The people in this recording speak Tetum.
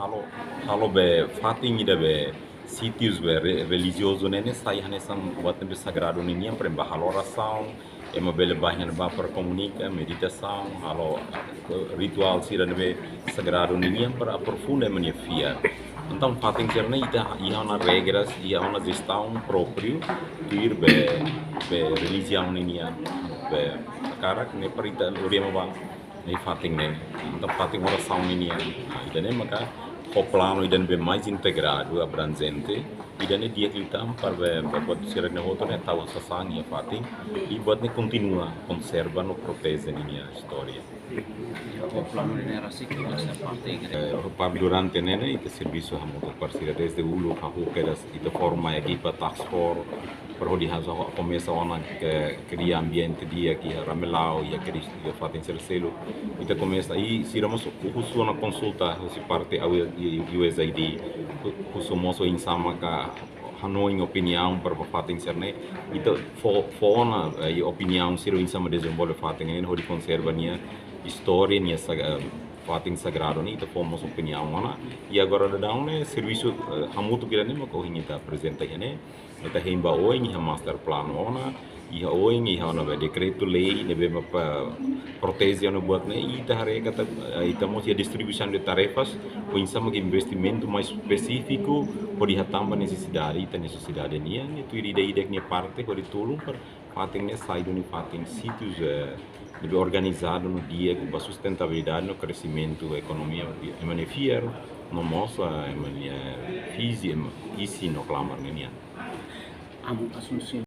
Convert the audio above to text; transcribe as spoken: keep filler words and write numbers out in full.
Halo, halo be fatin ida be sítius be re-, relijiozu ne'e ne'e sai hanesan buat ne'ebé sagradu ninian, para ema bá halo orasaun, ema bele bá iha ne'ebá para komunika, meditasaun, halo, eh, rituál sira ne'ebé sagradu ninian para aprofunda ema nia fiar. Entaun fatin sira-ne'e ita iha ona regras, iha ona jestaun própriu, tuir be, be relijiaun ninian, be hakarak ne'e para ita lori ema bá iha fatin ne'e. Entaun fatin orasaun ninian. Nah, ida-ne'e maka ho planu ida ne'ebé mais integradu, abranjente, ida-ne'e di'ak liután para be, be buat sira-ne'e hotu ne'e tau sasán iha fatin, i buat ne'e kontinua konserva no proteje ninia istória. Ho planu ne'e rasik ke masa parte igreja. Eh, para durante ne'e ne'e ita servisu hamutuk ho parseria desde uluk, hahú kedas ita forma ekipa task force, para hodi hanesan komesa ona ke kria ambiente di'ak iha Ramelau, iha Cristo, iha fatin sira seluk. Ita komesa, i sira mós husu ona konsulta husi parte U S A I D, hu-, husu mós oinsá maka hanoin opiniaun para fatin sira-ne'e. Ita fó, fó ona, eh, opiniaun sira oinsá mak dezenvolve fatin ne'e hodi konserva nia istória, nia sag-, eh, fatin sagradu ne'e, ita fó mós opiniaun ona. I agora daudaun ne'e servisu, eh, hamutuk ida-ne'e mak ohin ita aprezenta iha ne'e. Ita hein ba oin iha master plan ona, iha oin iha ona be dekretu-lei ne'ebé mak proteje ona buat ne'e, i ita haree katak, eh, ita mós iha distribuisaun de tarefas, oinsá mak investimentu mais espesífiku, hodi hatán ba nesesidade, ita nesesidade nian, i tuir ida-idak nia parte, hodi tulun para fatin ne'e sai duni fatin sítius, eh, ne'ebé organizadu no di'ak ba sustentabilidade no kresimentu ekonomia ema nia fiar, no mós, eh, ema nia, eh, fizi, ema, isin no klamar ne'e nian. Amu Asunción.